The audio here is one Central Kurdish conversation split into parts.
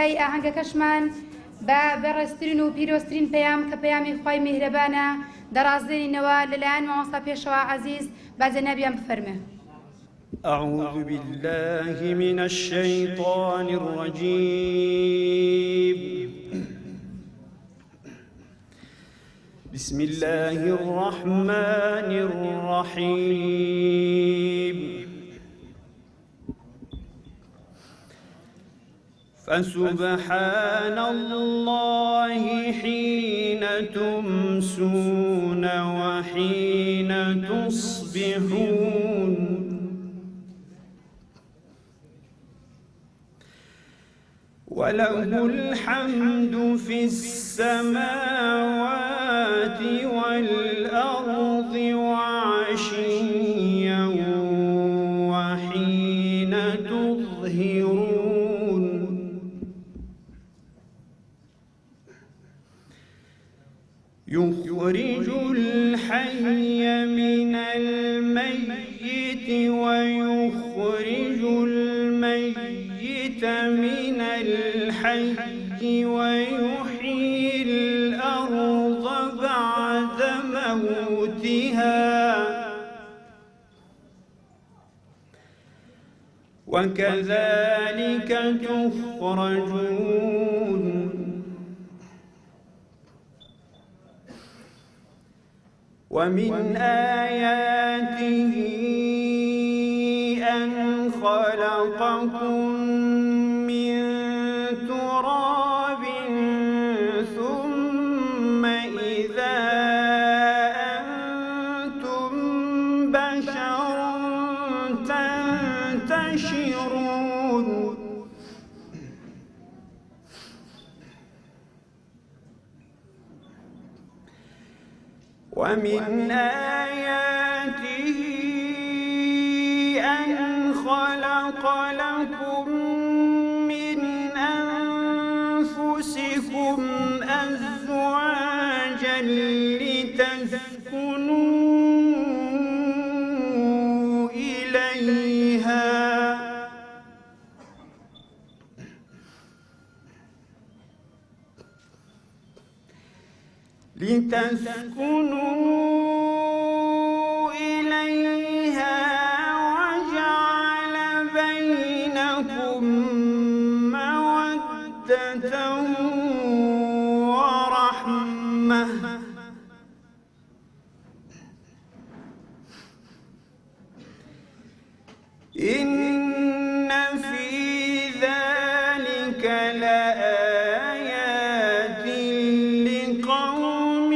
کۆتایی ئاهەنگەکەشمان بە بەڕێزترین و پیرۆزترین پەیام کە پەیامی خوای میهرەبانە دەڕازێنینەوە لەلایەن مامۆستا پێشەوا عەزیز با جەنابیان بفەرمێ. أعوذ بالله من الشيطان الرجيم بسم الله الرحمن الرحيم فسبحان الله حين تمسون وحين تصبحون وله الحمد في السماوات والأرض وعشيا وحين تظهرون يخرج الحي من الميت ويخرج الميت من الحي ويحيي الأرض بعد موتها وكذلك تخرجون ومن آياته أن خلقكم من تراب ثم إذا أنتم بشر تنتشرون ومن آياته أن خلق لكم من أنفسكم أزواجا لتسكنوا إليها لتسكنوا إليها وجعل بينكم مودة ورحمة إن في ذلك لآيات لقوم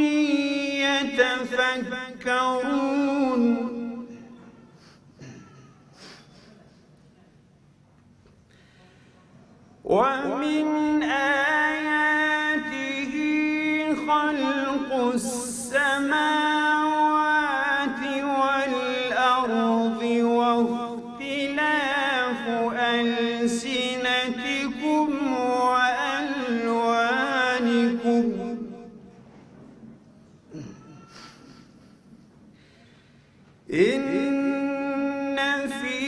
يتفكرون ومن آياته خلق السماوات والأرض واختلاف ألسنتكم وألوانكم إن في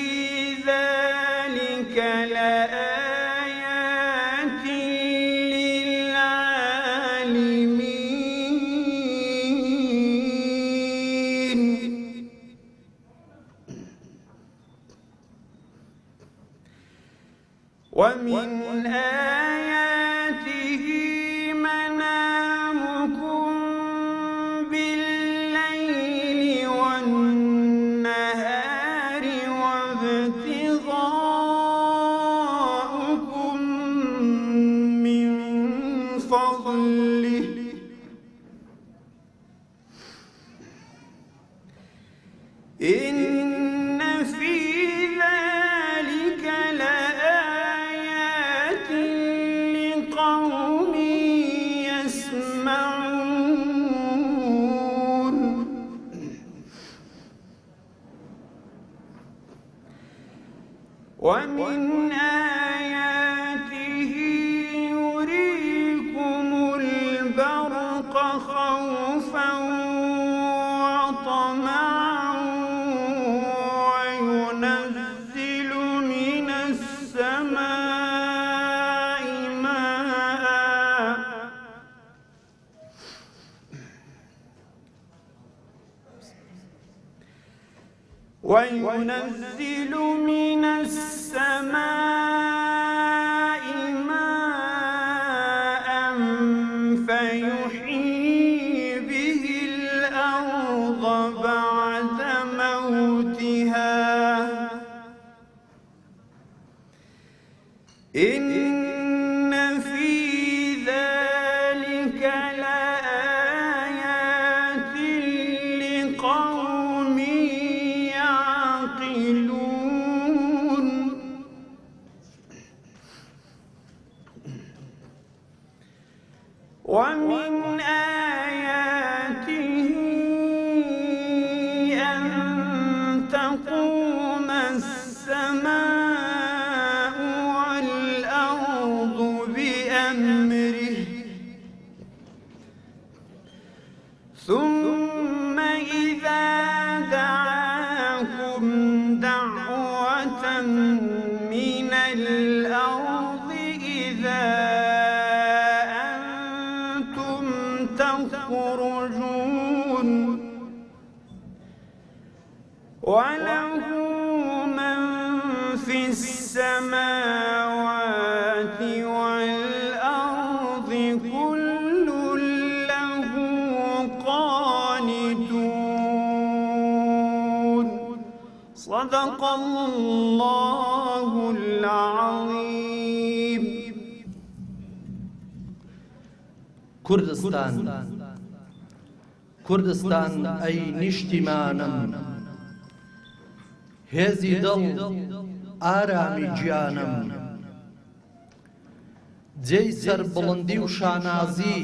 ذلك لآيات للعالمين ومن آياته منامكم بالليل والنهار وابتغاؤكم من فضله إن في ذلك لآيات لقوم يسمعون ومن آياته يريكم البرق خوفا وطمعا وينزل من السماء ماء وينزل من السماء ماء فيحيي به الأرض بعد موتها إن في ذلك لآيات لقوم يعقلون. ومن آیاته أن تقوم السماء والأرض بأمره ثم إذا دعاكم دعوة من الأرض إذا أنتم تخرجون وله من في السماوات والأرض كل له قانتون. صدق الله العظیم. کوردستان کوردستان ئەی نیشتیمانم هێزی دڵ ئارامی گیانم جێی سەربڵندی و شانازی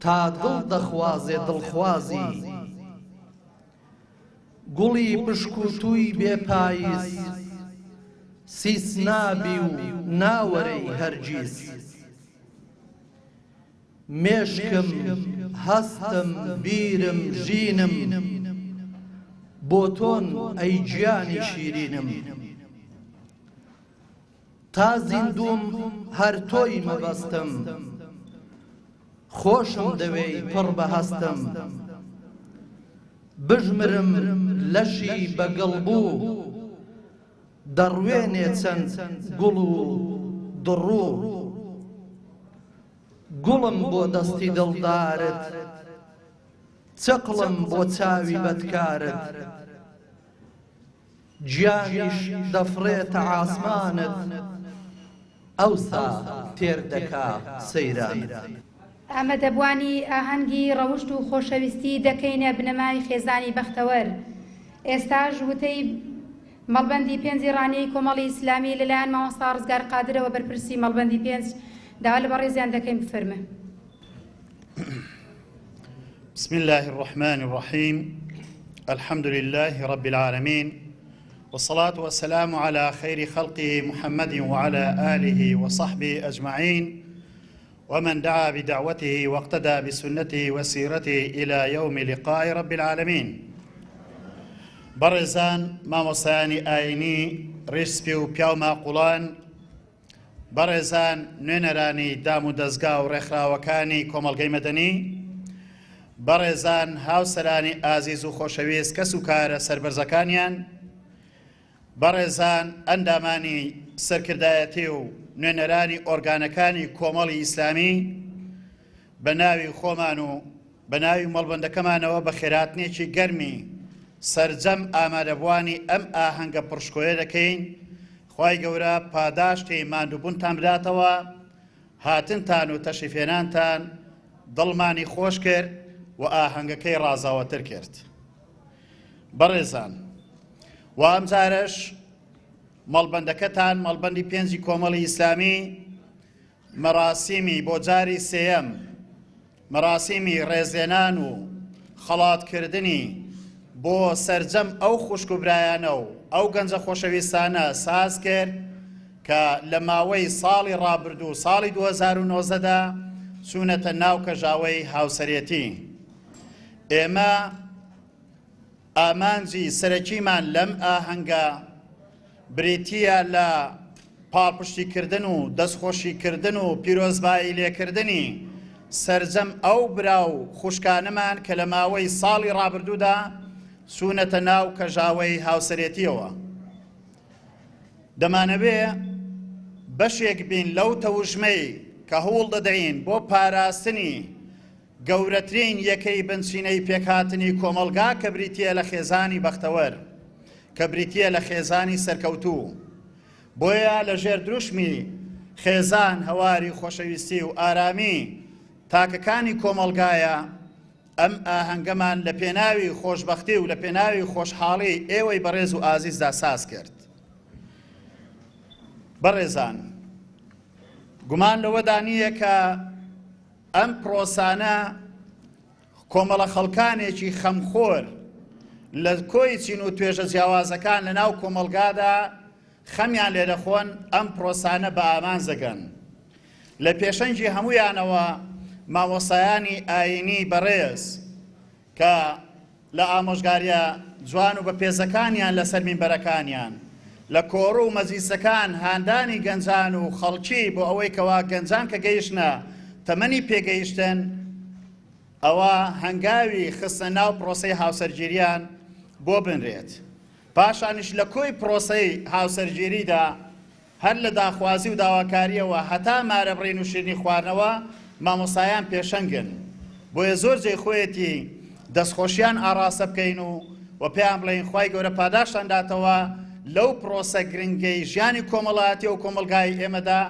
تا دڵ دەخوازێ دڵخوازی گوڵی پشکوتووی بێ پایز سیس نابی و ناوەرەی هەرگیز. مێشکم، هەستم، بیرم، ژینم بۆ تۆن ئەی گیانی شیرینم. تا زیندووم هەر تۆی مەبەستم، خۆشم دەوێی پڕ بە هەستم. بژمرم لەشی بە گڵ بوو، دەڕوێنێ چەند گوڵ و دڕوو. گوڵم بۆ دەستی دڵدارت، چقڵم بۆ چاوی بەدکارت. گیانیش دەفڕێتە عاسمانت، ئەوسا تێر دەکا سەیرانت. ئامادەبووانی ئاهەنگی ڕەوشت و خۆشەویستی دەکەینە بنەمای خێزانی بەختەوەر. ئێستاش وتەی مەڵبەندی پێنجی ڕانیەی کۆمەڵی ئیسلامی لەلایەن مامۆستا ڕزگار قادرەوە بەرپرسی مەڵبەندی پێنج داوا لە بەڕێزیان دەکەین بفەرموون. بسم الله الرحمن الرحيم الحمد لله رب العالمين والصلاة والسلام على خير خلقه محمد وعلى آله وصحبه أجمعين ومن دعا بدعوته واقتدى بسنته وسيرته إلى يوم لقاء رب العالمين. بەڕێزان مامۆستایانی ئاینی ڕیش سپی و پیاو ماقوڵان، بەڕێزان نوێنەرانی دام و دەزگا و ڕێکخراوەکانی کۆمەڵگەی مەدەنی، بەڕێزان هاوسەرانی ئازیز و خۆشەویست کەس و کارە سەربەرزەکانیان، بەڕێزان ئەندامانی سەرکردایەتی و نوێنەرانی ئۆرگانەکانی کۆمەڵی ئیسلامی، بە ناوی خۆمان و بە ناوی مەڵبەندەکەمانەوە بەخێرهاتنێکی گەرمی سەرجەم ئامادەبووانی ئەم ئاهەنگە پڕشکۆیە دەکەین. خوای گەورە پاداشتی ماندووبوونتان بداتەوە، هاتنتان و تەشریفهێنانتان دڵمانی خۆش کرد و ئاهەنگەکەی ڕازاوەتر کرد. بەڕێزان و ئەمجارەش مەڵبەندەکەتان مەڵبەندی پێنجی کۆمەڵی ئیسلامی مەراسیمی بۆ جاری سێیەم مەراسیمی ڕێزلێنان و خەڵاتکردنی بۆ سەرجەم ئەو خوشک و برایانە و ئەو گەنجە خۆشەویستانە ساز کرد کە لە ماوەی ساڵی ڕابردوو ساڵی 2019 دا چوونەتە ناو کەژاوەی هاوسەرێتی. ئێمە ئامانجی سەرەکیمان لەم ئاهەنگە بریتییە لە پاڵپشتیکردن و دەستخۆشیکردن و پیرۆزبایی لێکردنی سەرجەم ئەو برا و خوشکانەمان کە لە ماوەی ساڵی ڕابردوودا چوونەتە ناو کەژاوەی هاوسەرێتیەوە. دەمانەوێ بەشێک بین لەو تەوژمەی کە هەوڵ دەدەین بۆ پاراستنی گەورەترین یەکەی بنچینەی پێکهاتنی کۆمەڵگا کە بریتییە لە خێزانی بەختەوەر، کە بریتییە لە خێزانی سەرکەوتوو. بۆیە لە ژێر دروشمی خێزان هەواری خۆشەویستی و ئارامی تاکەکانی کۆمەڵگایە، ئەم ئاهەنگەمان لە پێناوی خۆشبەختی و لە پێناوی خۆشحاڵی ئێوەی بەڕێز و ئازیزدا ساز کرد. بەڕێزان، گومان لەوەدا نییە کە ئەم پرۆسانە کۆمەڵە خەڵکانێکی خەمخۆر لە کۆی چین و توێژە جیاوازەکان لە ناو کۆمەڵگادا خەمیان لێدەخۆن، ئەم پرۆسانە بە ئامانج دەگەن. لە پێشەنگی هەموویانەوە مامۆستایانی ئایینی بەڕێز کە لە ئامۆژگارییە جوان و بەپێزەکانیان لەسەر مینبەرەکانیان لە کۆڕ و مەجلیسەکان هاندانی گەنجان و خەڵکی بۆ ئەوەی کەوا گەنجان کە گەیشتنە تەمەنی پێگەیشتن ئەوە هەنگاوی خستنە ناو پرۆسەی هاوسەرگیریان بۆ بنرێت پاشانیش لە کۆی پرۆسەی هاوسەرگیریدا هەر لە داخوازی و داواکارییەوە هەتا مارەبڕین و شیرنی خواردنەوە مامۆستایان پێشەنگن، بۆیە زۆر جێی خۆیەتی دەستخۆشیان ئاڕاستە بکەین و و پێیان بڵێین خوای گەورە پاداشتان داتەوە لەو پرۆسە گرنگەی ژیانی کۆمەڵایەتی و کۆمەڵگای ئێمەدا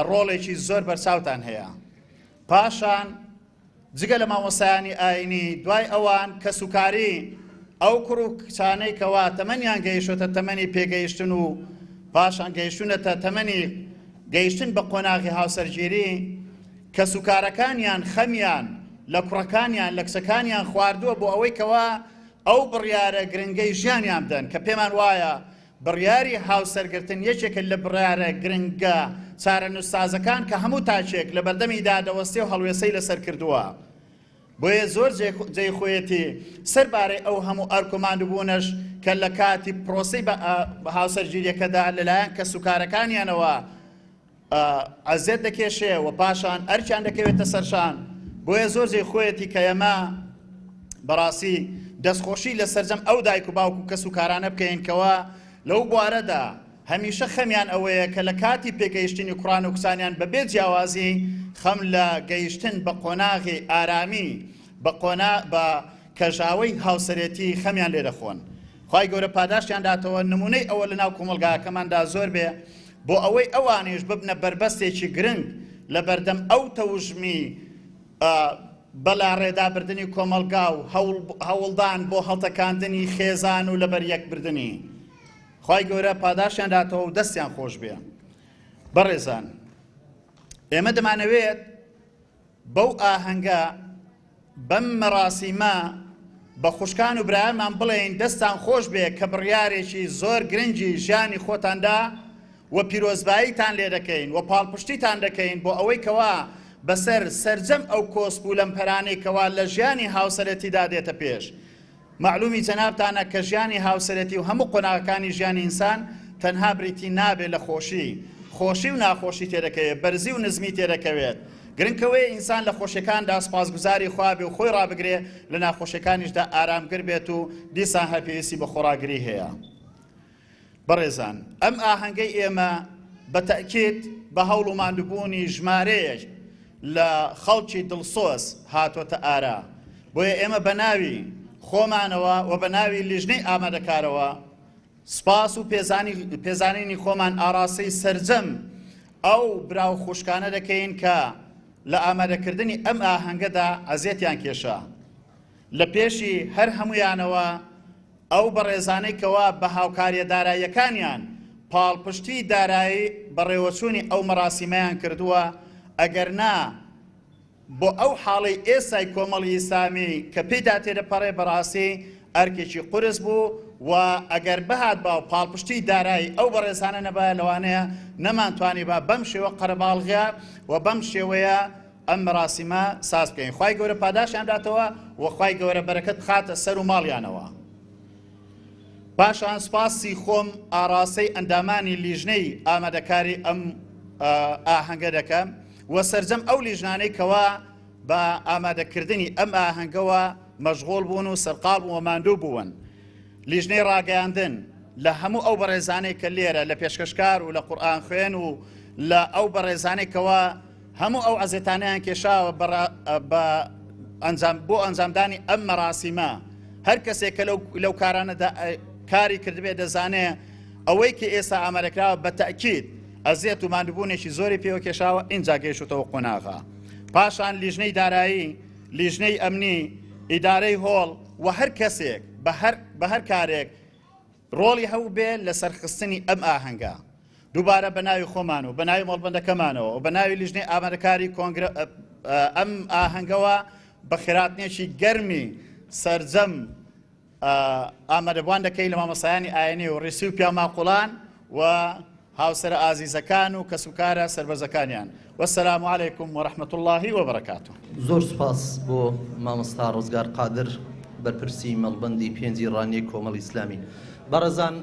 ڕۆڵێکی زۆر بەرچاوتان هەیە. پاشان جگە لە مامۆستایانی ئایینی، دوای ئەوان کەسوکاری ئەو کوڕ و کچانەی کەوا تەمەنیان گەیشتۆتە تەمەنی پێگەیشتن و پاشان گەیشتونەتە تەمەنی گەیشتن بە قۆناغی هاوسەرگیری، کەسوکارەکانیان خەمیان لە کوڕەکانیان لە کچەکانیان خواردووە بۆ ئەوەی کەوا ئەو بڕیارە گرنگەی ژیانیان بدەن کە پێمان وایە بڕیاری هاوسەرگرتن یەکێکە لە بڕیارە گرنگە چارەنووسسازەکان کە هەموو تاکێک لە بەردەمیدا دەوەستێ و هەڵوێستەی لەسەر کردووە. بۆیە زۆر جێی خۆیەتی سەربارەی ئەو هەموو ئەرک و ماندووبوونەش کە لە کاتی پرۆسەی هاوسەرگیرییەکەدا لەلایەن کەسوکارەکانیانەوە ئەزیەت دەکێشێ و پاشان ئەرکیان دەکەوێتە سەرشان، بۆیە زۆر جێی خۆیەتی کە ئێمە بەڕاستی دەستخۆشی لە سەرجەم ئەو دایک و باوک و کەس و کارانە بکەین کەوا لەو بوارەدا هەمیشە خەمیان ئەوەیە کە لە کاتی پێگەیشتنی کوڕان و کچانیان بەبێ جیاوازی خەم لە گەیشتن بە قۆناغی ئارامی بە قۆنا بە کەژاوەی هاوسەرێتی خەمیان لێ دەخۆن. خوای گەورە پاداشتیان داتەوە نمونەی ئەوە لەناو کۆمەڵگاکەماندا زۆر بێ بۆ ئەوەی ئەوانیش ببنە بەربەستێکی گرنگ لەبەردەم ئەو تەوژمی بەلاڕێدابردنی کۆمەڵگا و هەوڵدان بۆ هەڵتەکاندنی خێزان و لەبەر یەکبردنی. خوای گەورە پاداشتیان داتەوە و دەستیان خۆش بێ. بەڕێزان ئێمە دەمانەوێت بەو ئاهەنگە، بەم مەراسیمە بە خوشکان و برایانمان بڵێین دەستتان خۆش بێ کە بڕیارێکی زۆر گرنگی ژیانی خۆتان دا و پیرۆزباییتان لێ دەکەین و پاڵپشتیتان دەکەین بۆ ئەوەی کەوا بەسەر سەرجەم ئەو کۆسپ و لەمپەرانەی کەوا لە ژیانی هاوسەرێتیدا دێتە پێش مەعلومی جەنابتانە کە ژیانی هاوسەرێتی و هەموو قۆناغەکانی ژیانی ئینسان تەنها بریتی نابێت لە خۆشی، خۆشی و ناخۆشی تێدەکەوێت، بەرزی و نزمی تێدەکەوێت، گرنگ ئەوەیە ئینسان لە خۆشیەکاندا سوپاسگوزاری خوا بێ و خۆی ڕابگرێ، لە ناخۆشیەکانیشدا ئارامگر بێت و دیسان هەر پێویستی بە خۆڕاگری هەیە. بەڕێزان ئەم ئاهەنگەی ئێمە بە تەئکید بە هەوڵ و ماندووبوونی ژمارەیەک لە خەڵکی دڵسۆز هاتۆتە ئارا، بۆیە ئێمە بە ناوی خۆمانەوە و بە ناوی لیژنەی ئامادەکارەوە سپاس و پێزانینی خۆمان ئاڕاستەی سەرجەم ئەو برا و خوشکانە دەکەین کە لە ئامادەکردنی ئەم ئاهەنگەدا ئەزیەتیان کێشا. لە پێشی هەر هەموویانەوە ئەو بەڕێزانەی کەوا بە هاوکاریە داراییەکانیان پاڵپشتی دارایی بەڕێوەچوونی ئەو مەراسیمەیان کردووە، ئەگەر نا بۆ ئەو حاڵەی ئێستای کۆمەڵی ئیسلامی کە پێیدا تێدەپەڕێ بەڕاستی ئەرکێکی قورس بوو و ئەگەر بهاتبا و پاڵپشتی دارایی ئەو بەڕێزانە نەبایە لەوانەیە نەمانتوانیبا بەم شێوە قەرەباڵغە و بەم شێوەیە ئەم مەراسیمە ساز بکەین خوای گەورە پاداشیان داتەوە و خوای گەورە بەرەکەت بخاتە سەر و ماڵیانەوە. پاشان سپاسی خۆم ئاڕاستەی ئەندامانی لیژنەی ئامادەکاری ئەم ئاهەنگە دەکەم و سەرجەم ئەو لیژنانەی کەوا بە ئامادەکردنی ئەم ئاهەنگەوە. مەشغوڵ بوون و سەرقاڵ بوون و ماندوو بوون. لیژنەی ڕاگەیاندن لە هەموو ئەو بەڕێزانەی کە لێرە لە پێشکەشکار و لە قورئان خوێن و لە ئەو بەڕێزانەی کەوا هەموو ئەو ئەزێتانەیان کێشاوە بە ئەنجام بۆ ئەنجامدانی ئەم مەراسیمە هەر کەسێک کە لەو کارانەدا کاری کردبێ دەزانێ ئەوەی کە ئێستا ئامادەکراوە بە تەئکید ئەزیەت و ماندووبوونێکی زۆری پێوە کێشاوە ئینجا گەیشتەوە قۆناغە پاشان لیژنەی دارایی لیژنەی ئەمنی ئیدارەی هۆڵ و هەر کەسێک بە هەر کارێک ڕۆڵی هەبووبێ لە سەرخستنی ئەم ئاهەنگە. دووبارە بە ناوی خۆمان و بە ناوی مەڵبەندەکەمانەوە و بە ناوی لیژنەی ئامادەکاری کۆنگرە ئەم ئاهەنگەوە بە خێراتنێکی گەرمی سەرجەم ئامادەبووان دەکەین لە مامۆستایانی ئاینی و ڕیسی و پیاماقوڵان و هاوسەرە ئازیزەکان و کەسوکارە سەربەرزەکانیان والسلام علیکم ورحمة اللە وبرکاته. زۆر سوپاس بۆ مامۆستا ڕزگار قادر بەرپرسی مەڵبەندی پێنجی ڕانیەی کۆمەڵی ئیسلامی. بەڕێزان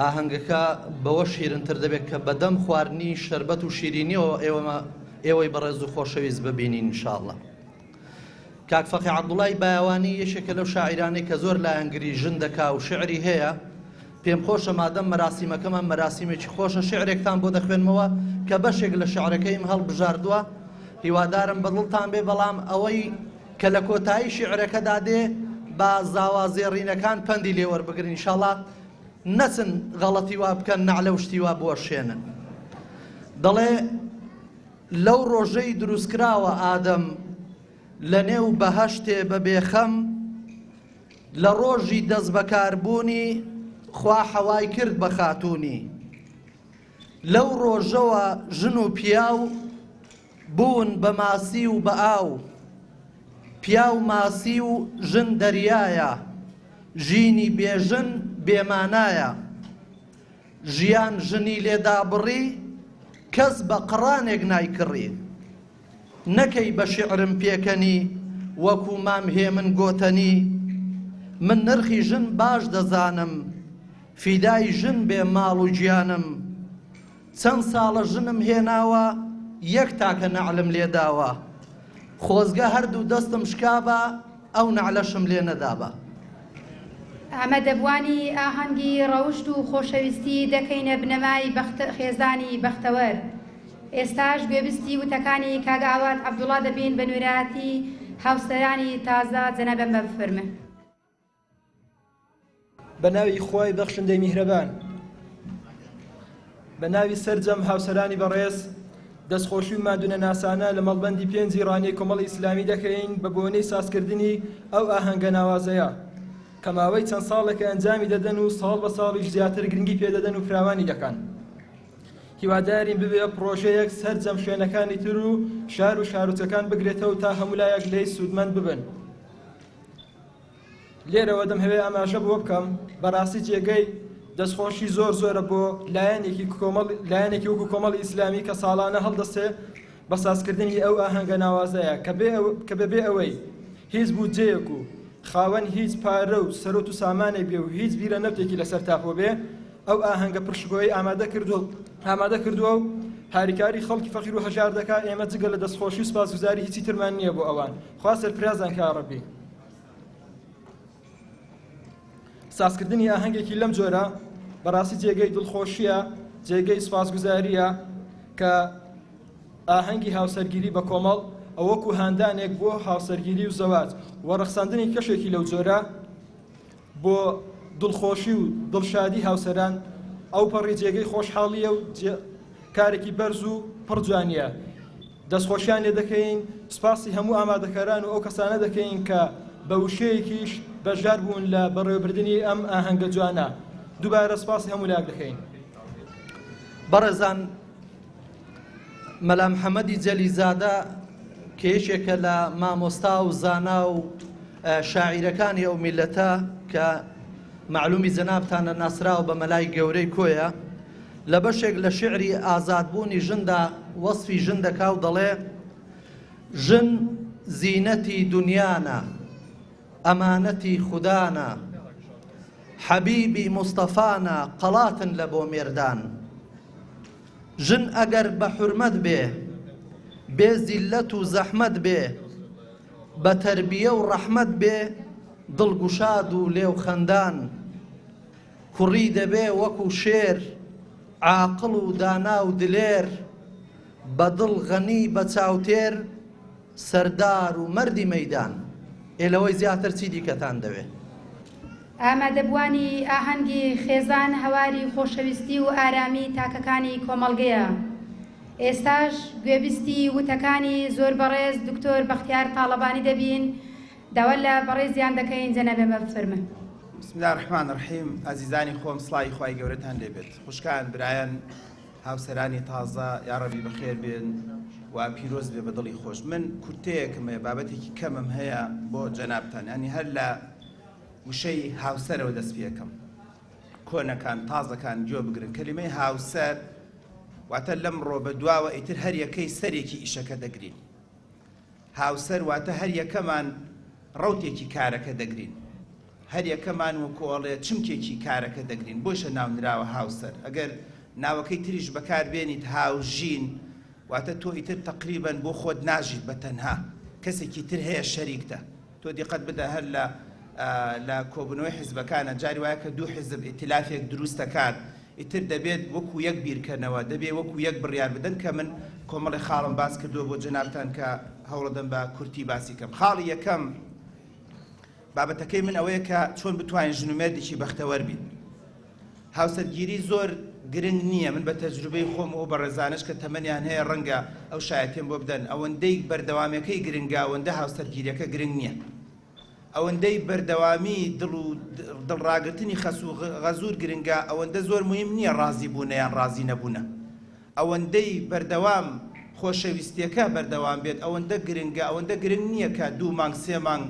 ئاهەنگەکە بەوە شیرنتر دەبێت کە بەدەم خواردنی شەربەت و شیرینیەوە ئێوەمە ئێوەی بەڕێز و خۆشەویست ببینین ان شاء اللە. کاک فەقێ عەبدوڵای بایەوانی یەکێکە لەو شاعیرانەی کە زۆر لایەنگری ژن دەکا و شیعری هەیە، پێم خۆشە مادەم مەراسیمەکەمان مەراسیمێکی خۆشە شیعرێکتان بۆ دەخوێنمەوە کە بەشێک لە شیعرەکەیم هەڵبژاردووە هیوادارم بە دڵتان بێ بەڵام ئەوەی کە لە کۆتایی شیعرەکەدا دێ با زاوا زێڕینەکان پەندی لێ وەربگرن ئینشاڵا نەچن غەڵەتی وا بکەن نەعلە و شتی وا بوەشێنن دەڵێ لەو ڕۆژەی دروستکراوە ئادەم لە نێو بەهەشتێ بە بێخەم لە ڕۆژی دەستبەکاربوونی خوا حەوای کرد بە خاتوونی لەو ڕۆژەوە ژن و پیاو بوون بە ماسی و بە ئاو پیاو ماسی و ژن دەریایە ژینی بێژن بێمانایە ژیان ژنی لێ دابڕی کەس بە قڕانێک نایکڕی نەکەی بە شیعرم پێکەنی وەکو مام هێمن گۆتەنی من نرخی ژن باش دەزانم فیدای ژن بێ ماڵ و گیانم چەند ساڵە ژنم هێناوە یەک تاکە نەعلم لێداوە خۆزگە هەردوو دەستم شکابا ئەو نەعلەشم لێ نەدابا. ئامادەبووانی ئاهەنگی ڕەوشت و خۆشەویستی دەکەینە بنەمای خێزانی بەختەوەر. ئێستاش گوێبیستی وتەکانی کاک ئاوات عەبدوڵا دەبین بە نوێنەرایەتی هاوسەرانی تازە جەنابیان بە بفەرموون. بە ناوی خوای بەخشندەی میهرەبان. بە ناوی سەرجەم هاوسەرانی بەڕێز دەستخۆشی و ماندوونەناسانە لە مەڵبەندی پێنجی ڕانیەی کۆمەڵی ئیسلامی دەکەین بە بۆنەی سازکردنی ئەو ئاهەنگە ناوازەیە کە ماوەی چەند ساڵێکە ئەنجامی دەدەن و ساڵ بە ساڵیش زیاتر گرنگی پێدەدەن و فراوانی دەکەن. هیوادارین ببێ پڕۆژەیەک سەرجەم شوێنەکانی تر و شار و شارۆچکەکان بگرێتەوە تا هەموو لایەک لێی سوودمەند ببن. لێرەوە دەمهەوێ ئاماژە بەوە بکەم بەڕاستی جێگەی دەستخۆشی زۆر زۆرە بۆ لایەنێکی کۆمەڵ لایەنێکی وەکو کۆمەڵی ئیسلامی کە ساڵانە هەڵدەستێ بە سازکردنی ئەو ئاهەنگە ناوازەیە کە بێ کە بەبێ ئەوەی هیچ بودجەیەک و خاوەن هیچ پارە و سەرۆت و سامانێک بێ و هیچ بیرە نەوتێکی لەسەر تاپۆ بێ ئەو ئاهەنگە پڕشکۆیەی ئامادە کردووە ئامادە کردووە و هاریکاری خەڵکی فەقیر و هەژار دەکا ئێمە جگە لە دەستخۆشی و سپاسگوزاری هیچی ترمان نییە بۆ ئەوان خوا سەرفرازان کا ڕەبی. سازکردنی ئاهەنگێکی لەم جۆرە بەڕاستی جێگەی دڵخۆشیە جێگەی سوپاسگوزاریە کە ئاهەنگی هاوسەرگیری بە کۆمەڵ ئەوەکو هاندانێک بۆ هاوسەرگیری و زەواج و ڕەخساندنی کەشێکی لەو جۆرە بۆ دڵخۆشی و دڵشادی هاوسەران ئەوپەڕی جێگەی خۆشحاڵییە و کارێکی بەرز و پڕ جوانییە. دەستخۆشیان لێ دەکەین، سوپاسی هەموو ئامادەکاران و ئەو کەسانە دەکەین کە بە وشەیەکیش بەشدار بوون لە بەڕێوەبردنی ئەم ئاهەنگە جوانە. دووبارە سوپاسی هەموو لایەک دەکەین. بەڕێزان مەلا محەمەدی جەلیزادە کە یەکێکە لە مامۆستا و زانا و شاعیرەکانی ئەو میللەتە کە مەعلومی جەنابتانە ناسراوە بە مەلای گەورەی کۆیە لە بەشێک لە شیعری ئازادبوونی ژندا وەسفی ژن دەکا و دەڵێ ژن زینەتی دنیانە ئەمانەتی خودانە حەبیبی مستەفانە قەڵاتن لە بۆ مێردان ژن ئەگەر بە حورمەت بێ بێ زیللەت و زەحمەت بێ. بە تەربیە و ڕەحمەت بێ دڵ گوشاد و لێو خەندان. کوڕی دەبێ وەکو شێر عاقڵ و دانا و دلێر، بە دڵ غەنی بە چاو تێر، سەردار و مەردی مەیدان. ئێ لەوەی زیاتر چی دیکەتان دەوێ؟ ئامادەبووانی ئاهەنگی خێزان هەواری خۆشەویستی و ئارامی تاکەکانی کۆمەڵگەیە. ئێستاش گوێبیستی وتەکانی زۆر بەڕێز دکتۆر بەختیار تاڵەبانی دەبین، داوا لە بەڕێزیان دەکەین جەنابیان بفەرموون. بسم اللە الرحمن الرحیم ئازیزانی خۆم سڵاوی خوای گەورەتان لێبێت خوشکان برایان هاوسەرانی تازە یاڕەبی بەخێر بێن و پیرۆز بێ بە دڵی خۆش من کورتەیەکم هەیە بابەتێکی کەمم هەیە بۆ جەنابتان ینی هەر لە وشەی هاوسەرەوە دەست پێکەم کۆنەکان تازەکان گوێ بگرن کەلیمەی هاوسەر واتە لەم ڕۆ بە دواوە ئیتر هەر یەکەی سەرێکی ئیشەکە دەگرین هاوسەر واتە هەر یەکەمان ڕەوتێکی کارەکە دەگرین هەر یەکەمان وەکو ئەڵێ چمکێکی کارەکە دەگرین بۆیشە ناونراوە هاوسەر ئەگەر ناوەکەی تریش بەکار بێنیت هاوژین واتە تۆ ئیتر تەقریبەن بۆ خۆت ناژیت بە تەنها کەسێکی تر هەیە شەریکتە تۆ دیقەت بدە هەر لە لە کۆبوونەوەی حیزبەکانە جاری وایە کە دوو حیزب ئیتلافێک دروست دەکات ئیتر دەبێت وەکو یەک بیرکەنەوە دەبێ وەکو یەک بڕیار بدەن کە من کۆمەڵی خاڵم باس کردووە بۆ جەنابتان کە هەوڵەدەم بە کورتی باسی کەم خاڵی یەکەم بابەتەکەی من ئەوەیە کە چۆن بتوانین ژن و مێردێکی بەختەوەر بین. هاوسەرگیری زۆر گرنگ نییە، من بە تەجروبەی خۆم و ئەو بەڕێزانەش کە تەمەنیان هەیە ڕەنگە ئەو شایەتیم بۆ بدەن، ئەوەندەی بەردەوامەکەی گرنگە ئەوەندە هاوسەرگیریەکە گرنگ نییە. ئەوەندەی بەردەوامی دڵ و دڵ ڕاگرتنی خەس و غەزور گرنگە ئەوەندە زۆر موهیم نییە ڕازی بوونە یان ڕازی نەبوونە. ئەوەندەی بەردەوام خۆشەویستیەکە بەردەوام بێت ئەوەندە گرنگە، ئەوەندە گرنگ نیە کە دوو مانگ سێ مانگ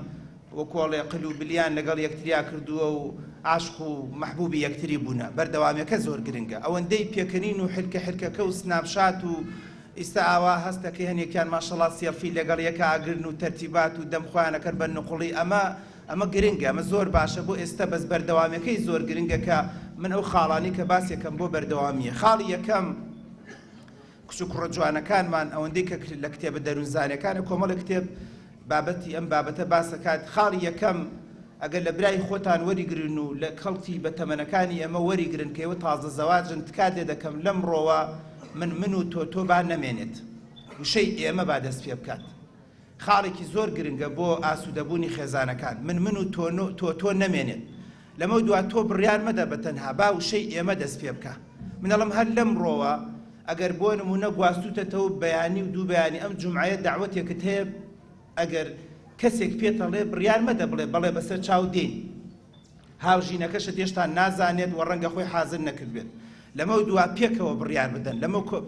وەکۆڵێ قل و بلیان لەگەڵ یەکتریا کردووە و عاشق و مەحبوبی یەکتری بوونە، بەردەوامیەکە زۆر گرنگە، ئەوەندەی پێکەنین و حرکە حرکەکە و سناپشات و ئیستا ئاوا هەست دەکەی هەنێکیان ماشەڵا سێڵفی لەگەڵ یەکا ئەگرن و تەرتیبات و دەم خۆیان ئەکەن بە نوقڵی ئەمە ئەمە گرنگە ئەمە زۆر باشە بۆ ئێستا بەس بەردەوامیەکەی زۆر گرنگە کە من ئەو خاڵانەی کە باسێکەم بۆ بەردەوامیە خاڵی یەکەم کچ و کوڕە جوانەکانمان ئەوەندەی کە لە کتێبە دەروونزانەکانە کۆمەڵە کتێب بابەتی ئەم بابەتە باسەکات خاڵی یەکەم ئەگەر لە برای خۆتان وەریگرن و لە کەڵکی بە تەمەنەکانی ئێمە وەریگرن کە ئێوە تازە زەواجن تکات لێ دەکەم لەمڕۆوە من من و تۆ تۆ با نەمێنێت وشەی ئێمە با دەست پێ بکات خاڵێکی زۆر گرنگە بۆ ئاسوودەبوونی خێزانەکان، من من و تۆ تۆ تۆ نەمێنێت. لەمەودوا تۆ بڕیار مەدە بە تەنها، با وشەی ئێمە دەست پێ بکا. من ئەڵێم هەر لەمڕۆوە ئەگەر بۆ نموونە گواستووتەتەوە بەیانی و دوو بەیانی ئەم جومعەیە دەعوەتێکت هەیە ئەگەر کەسێک پێتەڵێ بڕیار مەدە بڵێ بەڵێ بەسەر چاو دێین. هاوژینەکەشت هێشتا نازانێت و ڕەنگە خۆی حازر نەکردبێت. لەمەو دوا پێکەوە بڕیار بدەن.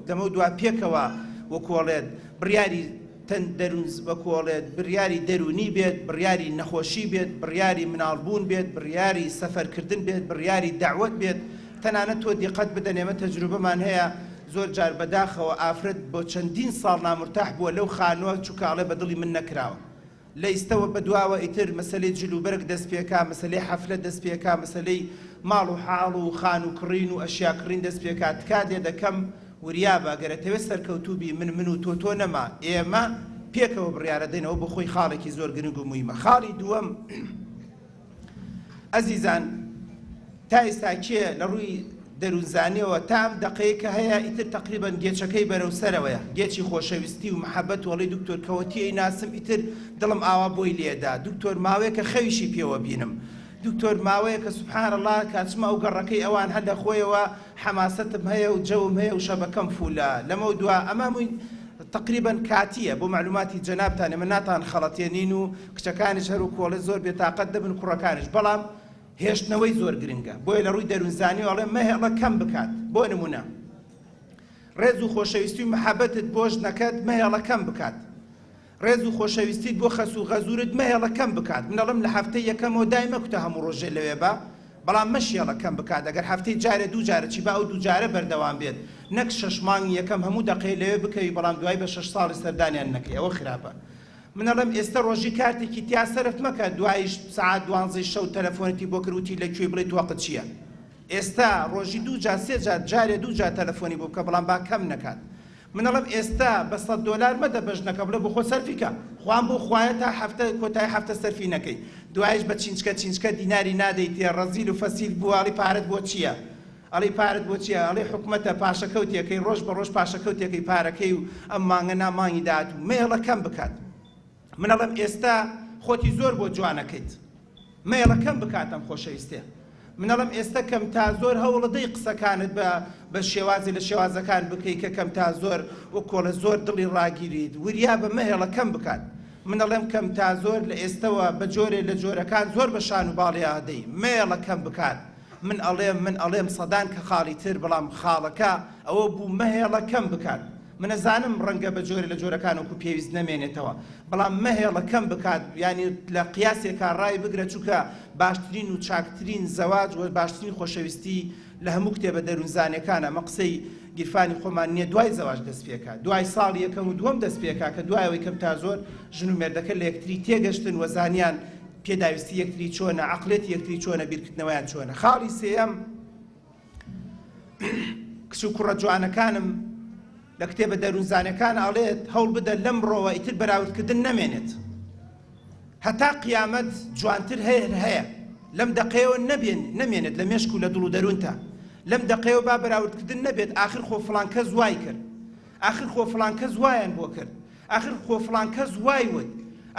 لەمەو دوا پێکەوە وەکۆڵێت بڕیاری تەن دەروون وەکۆڵێت بڕیاری دەروونی بێت، بڕیاری نەخۆشی بێت، بڕیاری مناڵبوون بێت، بڕیاری سەفەرکردن بێت، بڕیاری دەعوەت بێت. تەنانەت تۆ دیقەت بدەن ئێمە تەجروبەمان هەیە زۆر جار بەداخەوە ئافرەت بۆ چەندین ساڵ نامورتاح بووە لەو خانووە چونکە ئەڵێ بە دڵی من نەکراوە. لە ئیستەوە بەدواوە ئیتر مەسەلەی جل و بەرگ دەست پێکا، مەسەلەی حەفلە دەست پێکا، مەسەلەی ماڵ و حاڵ و خانوو کڕین و ئەشیا کڕین دەست پێکا، تکات لێ دەکەم وریابە گەر ئەتەوێ سەرکەوتوو بی من من و تۆ تۆ نەما ئێمە پێکەوە بڕیارەدەین ئەوە بۆ خۆی خاڵێکی زۆر گرنگ و مویمە. خاڵی دووەم. ئەزیزان تا ئیستا کێ لە ڕووی دەروونزانیەوە تا ئەم دەقەیە کە هەیە ئیتر تەقریبەن گێچەکەی بەرەو سەرەوەیە گێچی خۆشەویستی و محەبەت وەڵی دکتۆر کەوەتی ئەی ناسم ئیتر دڵم ئاوا بۆی لێدا دکتۆر ماوەیەکە خەویشی پێوە بینم دکتۆر ماوەیەکە سبحان اللە کاچمە ئەو گەڕەکەی ئەوان هەر لە خۆیەوە حەماسەتم هەیە و جەوم هەیە و شەبەکەم فولە لەمەو دوا ئەمە هەمووی تەقریبەن کاتیە بۆ مەعلوماتی جەنابتان ئێمە ناتان خەڵەتێنین و کچەکانیش هەر وەکۆڵێ زۆر بێتاقەت دەبن کوڕەکانیش بەڵام هێشتنەوەی زۆر گرنگە بۆیە لە ڕووی دەروونزانیەوە ئەڵێم مەهێڵە کەم بکات بۆ نمونە ڕێز و خۆشەویستی و محەبەتت بۆ ژنەکەت مەهێڵە کەم بکات ڕێز و خۆشەویستیت بۆ خەسوو و غەزوورت مەهێڵە کەم بکات من ئەڵێم لە هەفتەی یەکەمەوە دای مەکوتە هەموو ڕۆژێ لەوێ بە بەڵام مەشێڵە کەم بکات ئەگەر هەفتەی جارێ دوو جارە چی با ئەو دوو جارە بەردەوام بێت نەک شەش مانگی یەکەم هەموو دەقەیە لەوێ بکەوی بەڵام دوای بە شەش ساڵی سەردانیان نەکەی ئەوە خراپە من ئەڵێم ئێستە ڕۆژی کارتێکی تیا سەرف مەکە دوایش سەعات دوانزەی شەو تەلەفۆنتی بۆ کرد وتی لە کوێی بڵێی تۆقت چیە ئێستا ڕۆژی دوو جار سێ جار جارێ دوو جار تەلەفۆنی بۆ بکە بەڵام با کەم نەکات. من ئەڵێم ئێستا بە سەت دۆلار مەدە بە ژنەکە بڵێ بۆخۆت سەرفی کە. خوام بۆ خوایە تا هەفتە کۆتایی هەفتە سەرفی نەکەی. دوایش بە چینچکە چینچکە دیناری نادەیتێ ڕەزیل و فەسیل بووە ئەڵی پارەت بۆ چییە؟ ئەڵی پارەت بۆ چییە؟ ئەڵی حکومەتە پاشەکەوتێکەی ڕۆژ بە ڕۆژ پاشەکەوتێکەی پارەکەی و ئەم مانگە نا مانگی داهاتوو مەیەڵە کەم بکات. من ئەڵێم ئێستا خۆتی زۆر بۆ جوانەکەیت مەیەڵە کەم بکات ئەم خۆشەویستیە. من ئەڵێم ئێستا کەم تا زۆر هەوڵەدەی قسەکانت بە بە شێوازی لە شێوازەکان بکەی کە کەم تا زۆر وەکۆڵێ زۆر دڵی ڕاگیریت وریا بە مەهێڵە کەم بکات. من ئەڵێم کەم تا زۆر لە ئێستەوە بە جۆرێ لە جۆرەکان زۆر بە شان و باڵیا دەی مەیەڵە کەم بکات. من ئەڵێم من ئەڵێم سەدان کە خاڵی تر بەڵام خاڵەکە ئەوە بوو مەهێڵە کەم بکات. من ئەزانم ڕەنگە بە جۆرێ لە جۆرەکان وەکو پێویست نەمێنێتەوە بەڵام مەهێڵە کەم بکات یانی لە قیاسێکا ڕای بگرە چونکە باشترین و چاکترین زەواج و باشترین خۆشەویستی لە هەموو کتێبە دەروونزانیەکان ئەمە قسەی گیرفانی خۆمان نیە دوای زەواج دەست پێکا دوای ساڵی یەکەم و دووەم دەست پێکا کە دوای ئەوەی کەم تا زۆر ژن و مێردەکە لە یەکتری تێگەشتن و زانیان پێداویستی یەکتری چۆنە عەقڵێتی یەکتری چۆنە بیرکردنەوەیان چۆنە خاڵی سێیەم کچ و کوڕە جوانەکانم لە کتێبە دەروونزانەکان ئەڵێت هەوڵ بدە لەمڕۆوە ئیتر بەراوردکردن نەمێنێت هەتا قیامەت جوانتر هەیە هەیە لەم دەقەیەوە نەبێن نەمێنێت لە مێشک و لە دڵ و دەروونتا لەم دەقەیەوە با بەراوردکردن نەبێت ئاخر خۆ فڵان کەس وای کرد ئاخر خۆ فڵان کەس وایان بۆ کرد ئاخر خۆ فڵان کەس وای وت.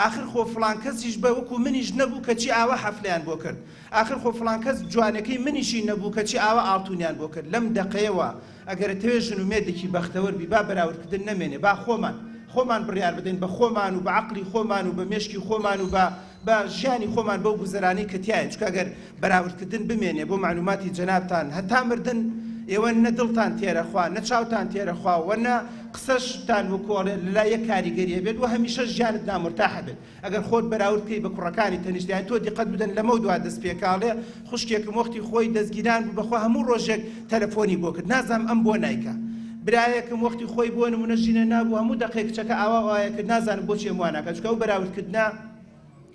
ئاخر خۆ فڵان کەسیش بە وەکو منیش نەبوو کەچی ئاوا حەفلەیان بۆ کرد. ئاخر خۆ فڵان کەس جوانەکەی منیشی نەبوو کەچی ئاوا ئاڵتونیان بۆ کرد. لەم دەقەیەوە ئەگەر ئەتەوێ ژن و مێردێکی بەختەوەر بی با بەراوردکردن نەمێنێ با خۆمان خۆمان بڕیار بدەین بە خۆمان و بە عەقڵی خۆمان و بە مێشکی خۆمان و بە بە ژیانی خۆمان بەو گوزەرانەی کە تیاین چونکە ئەگەر بەراوردکردن بمێنێ بۆ مەعلوماتی جەنابتان هەتا مردن ئێوە نە دڵتان تێرە خوا نە چاوتان تێرە خوا وە نە قسەشتان وەکو ئەڵێ لەلای یەک کاریگەری ئەبێت وە هەمیشە ژیانت نامورتاح ئەبێت ئەگەر خۆت بەراورد بکەی بە کوڕەکانی تەنیشت یانی تۆ دیقەت بدەن لەمەو دوا دەست پێکا ئەڵێ خوشکێکم وەختی خۆی دەستگیران بوو بەخوا هەموو ڕۆژێک تەلەفۆنی بۆ کرد نازانم ئەم بۆ نایکا برایەکم وەختی خۆی بۆ نمونە ژینە نابوو هەموو دەقەی کچەکە ئاوا ئاوایە کرد نازانم بۆچی ئەم وا ناکا چونکە ئەو بەراوردکردنە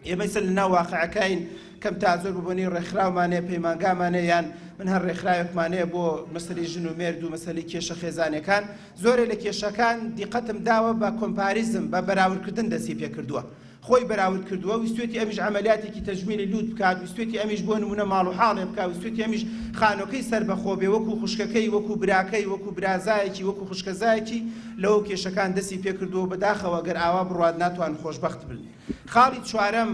ئێمە ئیستا لە ناو واقعەکەین کەم تا زۆر بە بۆنەی ڕێکخراومان هەیە پەیمانگامان هەیە یان من هەر ڕێکخراوێکمان هەیە بۆ مەسەلەی ژن و مێرد و مەسەلەی کێشە خێزانیەکان زۆرێ لە کێشەکان دیقەتم داوە بە comparison بە بەراوردکردن دەستی پێکردووە خۆی بەراورد کردووە ویستوێتی ئەمیش عەمەلیاتێکی تەجمیلی لوت بکات ویستوێتی ئەمیش بۆ نمونە ماڵ و حاڵێ بکات ویستوێتی ئەمیش خانۆکەی سەربەخۆ بێ وەکو خوشکەکەی وەکو براکەی وەکو برازایەکی وەکو خوشکەزایەکی لەوە کێشەکان دەستی پێکردووە بەداخەوە گەر ئاوا بڕوات ناتوان خۆشبەخت بن خاڵی چوارەم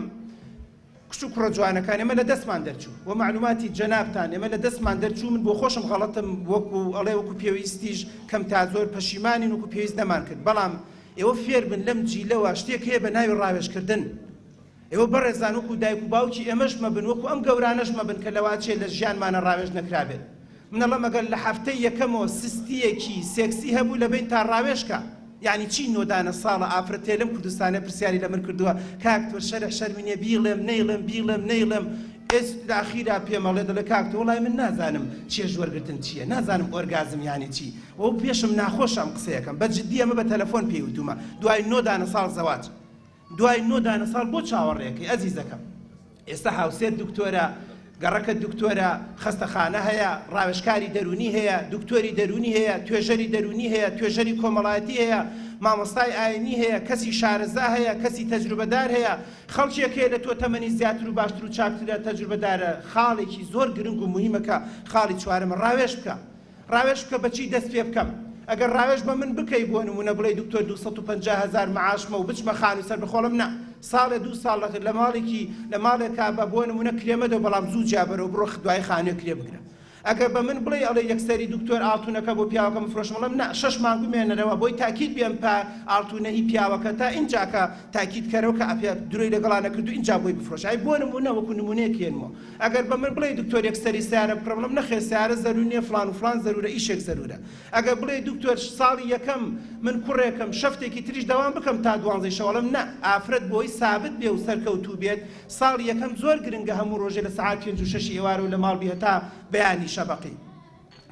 کچ و کوڕە جوانەکان ئێمە لە دەستمان دەرچوو وە مەعلوماتی جەنابتان ئێمە لە دەستمان دەرچوو من بۆ خۆشم غەڵەتم وەکو ئەڵێ وەکو پێویستیش کەم تا زۆر پەشیمانین وەکو پێویست نەمان کرد بەڵام ئێوە فێربن لەم جیلەوە شتێک هەیە بە ناوی ڕاوێژکردن ئێوە بەڕێزان وەکو دایک و باوکی ئێمەش مەبن وەکو ئەم گەورانەش مەبن کە لەواچێ لە ژیانمانە ڕاوێژ نەکرابێت من ئەڵێم ئەگەر لە هەفتەی یەکەمەوە سستیەکی سێکسی هەبوو لە بەین تا ڕاوێژ کە یانی چی نۆدانە ساڵە ئافرەتێ لەم کوردستانە پرسیاری لە من کردووە کاک تۆ شەرع شەرمی نیە بیڵێم نەیڵێم بیڵێم نەیڵێم ئێس لە ئەخیرا پێم ئەڵێ دەڵێ کاک تۆ وەڵای من نازانم چێژ وەرگرتن چییە نازانم orgasm یانی چی و پێشم ناخۆشە ئەم قسەیەکەم بە جدی ئەمە بە تەلەفۆن پێی وتومە دوای نۆ دانە ساڵ زەواج دوای نۆ دانە ساڵ بۆ چاوەڕێکەی ئەزیزەکەم ئێستا هاوسێت دکتۆرە، گەڕەکەت دکتۆرە، خەستەخانە هەیە، ڕاوێژکاری دەروونی هەیە، دکتۆری دەروونی هەیە، توێژەری دەروونی هەیە، توێژەری کۆمەڵایەتی هەیە، مامۆستای ئاینی هەیە، کەسی شارەزا هەیە، کەسی تەجروبەدار هەیە، خەڵکێک هەیە لە تۆ تەمەنی زیاتر و باشتر و چاکترە، تەجروبەدارە، خاڵێکی زۆر گرنگ و موهیمە کە خاڵی چوارەمە، ڕاوێژ بکە. ڕاوێژ بکە بە چی دەست پێ بکەم؟ ئەگەر ڕاوێژ بە من بکەی بۆ نموونە بڵێی دکتۆر 250 هەزار معاشمە و بچمە خانوو سەربەخۆڵم نا ساڵێ دوو ساڵ لە ماڵێکی لە ماڵێکا بە بۆ نموونە کرێ مەدەوە بەڵام زوو جیابەرەوە بڕۆ دوای خانووێک کرێ بگرە ئەگەر بە من بڵێی ئەڵێ یەکسەری دکتۆر ئاڵتونەکە بۆ پیاوەکەم بفرۆشم ئەڵێم نا شەش مانگ بمێنەرەوە بۆی تاکید بێم پا ئاڵتونە هی پیاوەکە تا ئینجا کە تاکید کەرەوە کە ئەپێ درۆی لەگەڵا نەکردو ئینجا بۆی بفرۆش ئای بۆ نموونە وەکو نموونەیەک هێنمەوە ئەگەر بە من بڵێی دکتۆر یەکسەری سەیارە بکڕم بڵێم نەخێر سەیارە زەرور نیە فڵان و فڵان زەرورە ئیشێک زەرورە ئەگەر بڵێی دکتۆر ساڵی یەکەم من کوڕێکم شەفتێکی تریش دەوام بکەم تا دوانزەی شەو ئەڵێم نا ئافرەت بۆی سابت بێ و سەرکەوتوو بێت ساڵی یەکەم زۆر گرنگە هەموو ڕۆژێ لە سەعات پێنج و شەشی ئێوارەوە لە ماڵ بی هەتا بەیانی شەبەقی.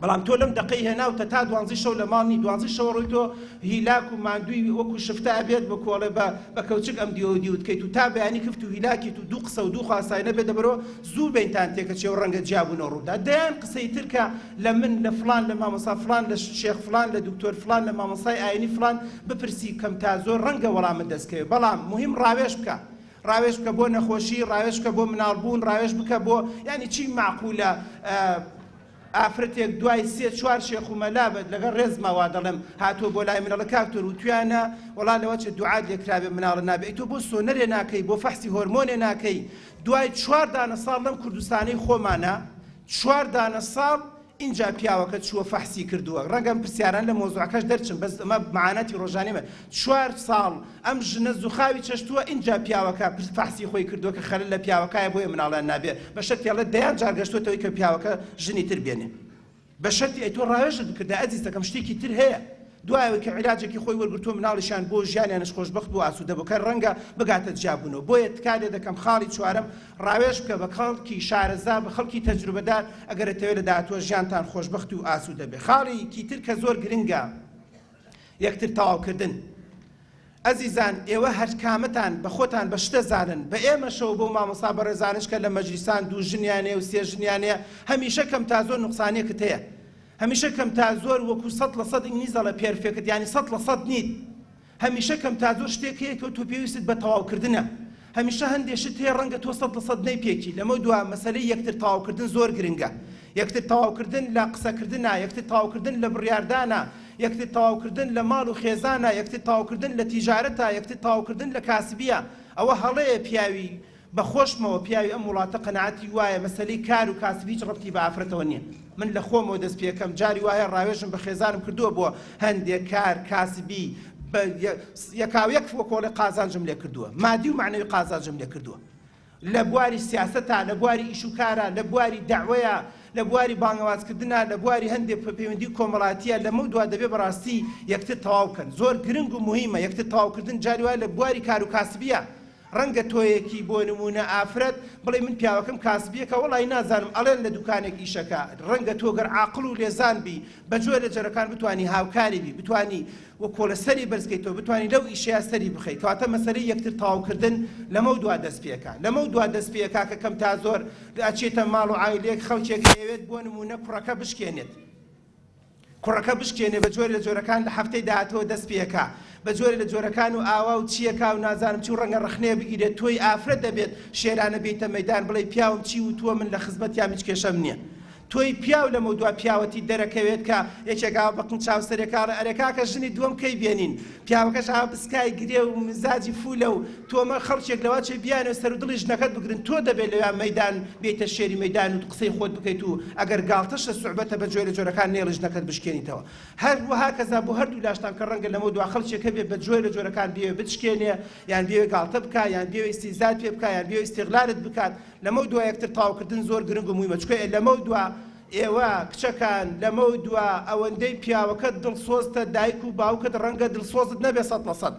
بەڵام تۆ لەم دەقەی هێناوتە تا دوانزەی شەو لە ماڵ نی دوانزەی شەوە ڕۆی تۆ هیلاک و ماندووی وەکو شفتە ئەبێت بە کۆڵێ بە بە کەوچک ئەم دیوە و دیوت کەیت و تا بەیانی کفت و هیلاکیت و دوو قسە و دوو خواسای نەبێت دەبەرەوە زوو بەینتان تێکەچێ و ڕەنگە جیابوونەوە ڕووبدا دەیان قسەی تر کە لە من لە فڵان لە مامۆستا فڵان لە شێخ فڵان لە دکتۆر فڵان لە مامۆستای ئاینی فڵان بپرسی کەم تا زۆر ڕەنگە وەڵامت دەست کەوێ بەڵام موهیم ڕاوێژ بکە ڕاوێژ بکە بۆ نەخۆشی ڕاوێژ بکە بۆ مناڵ بوون ڕاوێژ بکە بۆ یانی چی مەعقولە ئافرەتێک دوای سێ چوار شێخ و مەلا بە لەگەڵ ڕێزما وا دەڵێم هاتووە بۆ لای من ئەڵێ کاک تۆر وتویانە وەڵا لەوە چێ دوعات لێ کرابێ مناڵە نابێ ئەی تۆ بۆ سۆنەرێ ناکەی بۆ فەحسی هۆرمۆنێ ناکەی دوای چوار دانە ساڵ لەم کوردستانەی خۆمانە چوار دانە ساڵ ئینجا پیاوەکە چووە فەحسی کردووە ڕەنگە ئەم پرسیاران لە مەوزوعەکەش دەرچن بەس ئەمە معاناتی ڕۆژانەیمە چوار ساڵ ئەم ژنە زوخاوی چەشتووە ئینجا پیاوەکە فەحسی خۆی کردووە کە خەلەل لە پیاوەکایە بۆیە مناڵیان نابێ بە شەرتی ئەڵێ دەیان جار گەشتۆتەوەی کە پیاوەکە ژنی تر بێنێ بە شەرتی ئەی تۆ ڕاوێژت بکردایە ئەزیزەکەم شتێکی تر هەیە دوای ئەوەی کە عیلاجێکی خۆی وەرگرتووە مناڵیشیان بووە و ژیانیانش خۆشبەخت بوو ئاسوودە بوو کە ڕەنگە بگاتە جیابوونەوە بۆیە تکا لێ دەکەم خاڵی چوارەم ڕاوێژ بکە بە خەڵکی شارەزا بە خەڵکی تەجروبەدار ئەگەر ئەتەوێ لە داهاتووە ژیانتان خۆشبەخت و ئاسوودە بێ خاڵیکی تر کە زۆر گرنگە یەکتر تەواوکردن ئەزیزان ئێوە هەرکامەتان بە خۆتان بە شتە زانن بە ئێمەشەوە بەو مامۆستا بەڕێزانەش کە لە مەجلیسان دوو ژنیان هەیە و سێ ژنیان هەیە هەمیشە کەم تا زۆر نوقسانیەکت هەیە هەمیشە کەم تا زۆر وەکو 100% ئینگلیز دەڵێ perfect یانی 100% نیت هەمیشە کەم تا زۆر شتێک هەیە کە تۆ پێویستت بە تەواوکردنە هەمیشە هەندێ شت هەیە ڕەنگە تۆ 100% نەیپێکی لەمە دوا مەسەلەی یەکتر تەواوکردن زۆر گرنگە یەکتر تەواوکردن لە قسەکردنا یەکتر تەواوکردن لە بڕیاردانا یەکتر تەواوکردن لە ماڵ و خێزانا یەکتر تەواوکردن لە تیجارەتا یەکتر تەواوکردن لە کاسبیە ئەوە هەڵەیە پیاوی بە خۆشمەوە پیاوی ئەم وڵاتە قەناعەتی وایە مەسەلەی کار و کاسبی هیچ ڕەبتی بە ئافرەتەوە نیە من لە خۆمەوە دەست پێکەم جاری وایە ڕاوێژم بە خێزانم کردووە بۆ هەندێ کار کاسبی بە یەکاویەک وەکۆڵێ قازانجم لێ کردووە مادی و مەعنەوی قازانجم لێ کردووە لە بواری سیاسەتا، لە بواری ئیش و کارا، لە بواری دەعوەیا، لە بواری بانگەوازکردنا، لە بواری هەندێ پەیوەندی کۆمەڵاتییا، لەمەودوا دەبێ بەڕاستی یەکتر تەواو بکەن. زۆر گرنگ و موهیمە یەکتر تەواوکردن جاری وایە لە بواری کار و کاسبییا. ڕەنگە تۆیەکی بۆ نموونە ئافرەت بڵێی من پیاوەکەم کاسبییەکە وەڵایی نازانم ئەڵێن لە دوکانێک ئیشەکا. ڕەنگە تۆ گەر عاقڵ و لێزان بی بە جۆرێ جۆرەکان بتوانی هاوکاری بی، بتوانی و کۆڵە سەری بەرز کەیتەوە بتوانی لەو ئیشەیا سەری بخەی کەواتە مەسەلەی یەکتر تەواو کردن لەمەو دوا دەست پێکا لەمەو دوا دەست پێکا کە کەم تا زۆر ئەچێتە ماڵ و عایلەیەک خەڵکێک ئەیەوێت بۆ نموونە کوڕەکە بشکێنێت کوڕەکە بشکێنێ بە جۆرێ لە جۆرەکان لە هەفتەی داهاتووە دەست پێکا بە جۆرێ لە جۆرەکان و ئاوا و چیەکا و نازانم چی و ڕەنگە ڕەخنەیە بگیرێت تۆی ئافرەت دەبێت شێرانە بێیتە مەیدان بڵێی پیاوم چی وتووە من لە خزمەتیام هیچ کێشەم نییە تۆی پیاو لەمەودوا پیاوەتیت دەرەکەوێت کە یەکێک ئاوا بە قنج چاو سەرێکا ئەڵێ ئەرێ کاکە ژنی دووەم کەی بێنین پیاوەکەش ئاوا بسکای گرێ و مزاجی فولە و تۆمە خەڵکێک لەوا چێ بیانەوێ سەر و دڵی ژنەکەت بگرن تۆ دەبێت لەویا مەیدان بێیتە شێری مەیدان و قسەی خۆت بکەیت و ئەگەر گاڵتەشە سوعبەتە بە جۆرە جۆرەکان نەیەڵی ژنەکەت بشکێنیتەوە هەر وەها کەزا بۆ هەردوو لاشتان کە ڕەنگە لەمەودوا خەڵکێک هەبێ بە جۆرە جۆرەکان بیەوێ بتشکێنێ یان بیەوێ گاڵتە بکا یان بیەوێ ئیستیهزات پێ بکا یان بیەوێ ئیستیغلالت بکات لەمەو دوا یەکتر تەواوکردن زۆر گرنگ و مویمە چونکە لەمەو دوا ئێوە کچەکان لەمەو دوا ئەوەندەی پیاوەکەت دڵسۆزتە دایک و باوکت ڕەنگە دڵسۆزت نەبێ 100%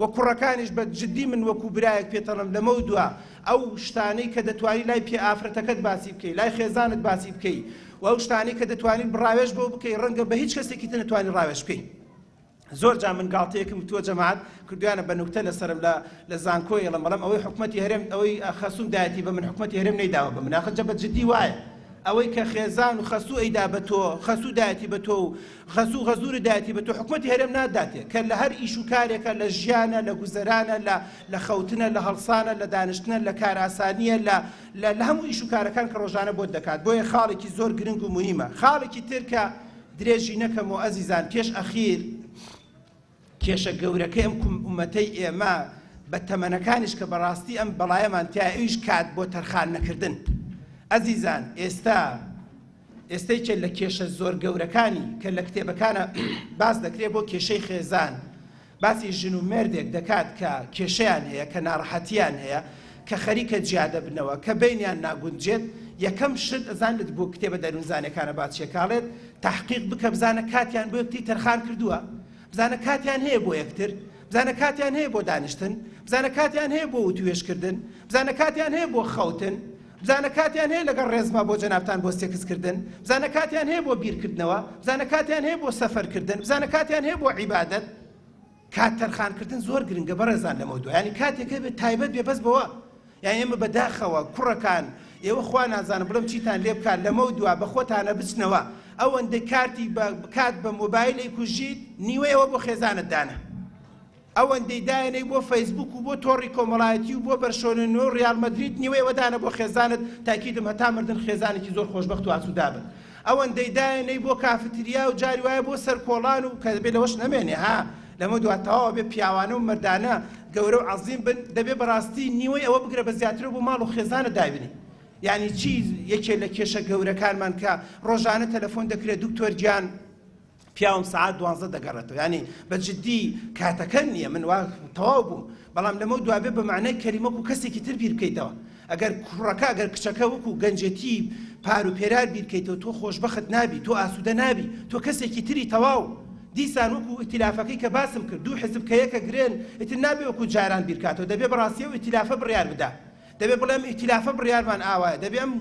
وە کوڕەکانیش بە جدی من وەکو برایەک پێتەڵێم لەمەو دوا ئەو شتانەی کە دەتوانی لای پێ ئافرەتەکەت باسی بکەی لای خێزانت باسی بکەی و ئەو شتانەی کە دەتوانی ڕاوێژ بۆ بکەی ڕەنگە بە هیچ کەسێکی تر نەتوانی ڕاوێژ بکەی زۆر جار من گاڵتەیەکم وتووە جەماعەت کردویانە بە نوکتە لەسەرم لە لە زانکۆی ئەڵێم بەڵام ئەوەی حکومەتی هەرێم ئەوەی خەسوم دایەتی بە من حکومەتی هەرێم نەیداوە بە من ئاخر جە بە جدی وایە ئەوەی کە خێزان و خەسوو ئەیدا بە تۆ خەسوو دایەتی بە تۆ و خەسوو غەزوور دایەتی بە تۆ حکومەتی هەرێم ناداتێ کە لە هەر ئیش و کارێکە لە ژیانە لە گوزەرانە لە لە خەوتنە لە هەڵسانە لە دانیشتنە لە کارئاسانیە لە لە لە هەموو ئیش و کارەکان کە ڕۆژانە بۆت دەکات بۆیە خاڵێکی زۆر گرنگ و موهیمە خاڵێکی تر کە درێژی نەکەمەوە ئەزیزان پێش ئەخیر کێشە گەورەکەی ئەم ئومەتەی ئێمە بە تەمەنەکانیش کە بەڕاستی ئەم بەڵایەمان تیا ئەویش کات بۆ تەرخان نەکردن ئەزیزان ئێستا ئێستا یەکێک لە کێشە زۆر گەورەکانی کە لە کتێبەکانە باس دەکرێت بۆ کێشەی خێزان باسی ژن و مێردێک دەکات کە کێشەیان هەیە، کە ناڕەحەتییان هەیە، کە خەریکە جیا دەبنەوە، کە بەینیان ناگونجێت، یەکەم شت ئەزانت بۆ کتێبە دەروونزانیەکانە با چیەکاڵێت، تەحقیق بکە بزانە کاتیان بۆ یەکتری تەرخان کردووە؟ بزانە کاتیان هەیە بۆ یەکتر؟ بزانە کاتیان هەیە بۆ دانیشتن؟ بزانە کاتیان هەیە بۆ وتوێژکردن؟ بزانە کاتیان هەیە بۆ خەوتن؟ بزانە کاتیان هەیە لەگەڵ ڕێزما بۆ جەنابتان بۆ سێکس کردن؟ بزانە کاتیان هەیە بۆ بیرکردنەوە؟ بزانە کاتیان هەیە بۆ سەفەر کردن؟ بزانە کاتیان هەیە بۆ عیبادەت؟ کات تەرخان کردن زۆر گرنگە بەڕێزان لەمەودوا یانی کاتێک هەبێت تایبەت بێ بەس بەوە یانی ئێمە بەداخەوە کوڕەکان ئێوە خوا نازانم بڵێم چیتان لێ بکات لەمەودوا بە خۆتانە بچنەوە ئەوەندەی کارتی بە کات بە مۆبایل ئەیکوژیت نیوەی ئەوە بۆ خێزانت دانە ئەوەندەی دایەنەی بۆ فەیسبوک و بۆ تۆڕی کۆمەڵایەتی و بۆ بەرشۆنە و ڕیال مەدرید نیوەی ئەوە دانە بۆ خێزانت تاکیدم هەتا مردن خێزانێکی زۆر خۆشبەخت و ئاسوودە بن ئەوەندەی دایەنەی بۆ کافتریا و جاری وایە بۆ سەر کۆڵان و کە دەبێ لەوەش نەمێنێ ها لەمە دوا تەواو ئەبێ پیاوانە و مەردانە گەورە و عەزیم بن دەبێ بەڕاستی نیوەی ئەوە بگرە بە زیاترە بۆ ماڵ و خێزانت دابنی یانی چی یەکێ لە کێشە گەورەکانمان کە ڕۆژانە تەلەفۆن دەکرێت دکتۆر گیان پیاوم سەعات دوانزە دەگەڕێتەوە یانی بە جدی کاتەکە نییە من وا تەواو بووم بەڵام لەمە دوا بێ بە معنای کەلیمە وەکو کەسێکی تر بیر بکەیتەوە ئەگەر کوڕەکە ئەگەر کچەکە وەکو گەنجێتی پار و پێرار بیرکەیتەوە تۆ خۆشبەخت نابی تۆ ئاسوودە نابی تۆ کەسێکی تری تەواو دیسان وەکو ئیتلافەکەی کە باسم کرد دوو حزب کە یەکە گرێن ئیتر نابێ وەکو جاران بیرکاتەوە دەبێ بەڕاستی ئەو ئیتلافە بڕیار بدا دەبێ بڵێ ئەم ئیتیلافە بڕیارمان ئاوایە، دەبێ ئەم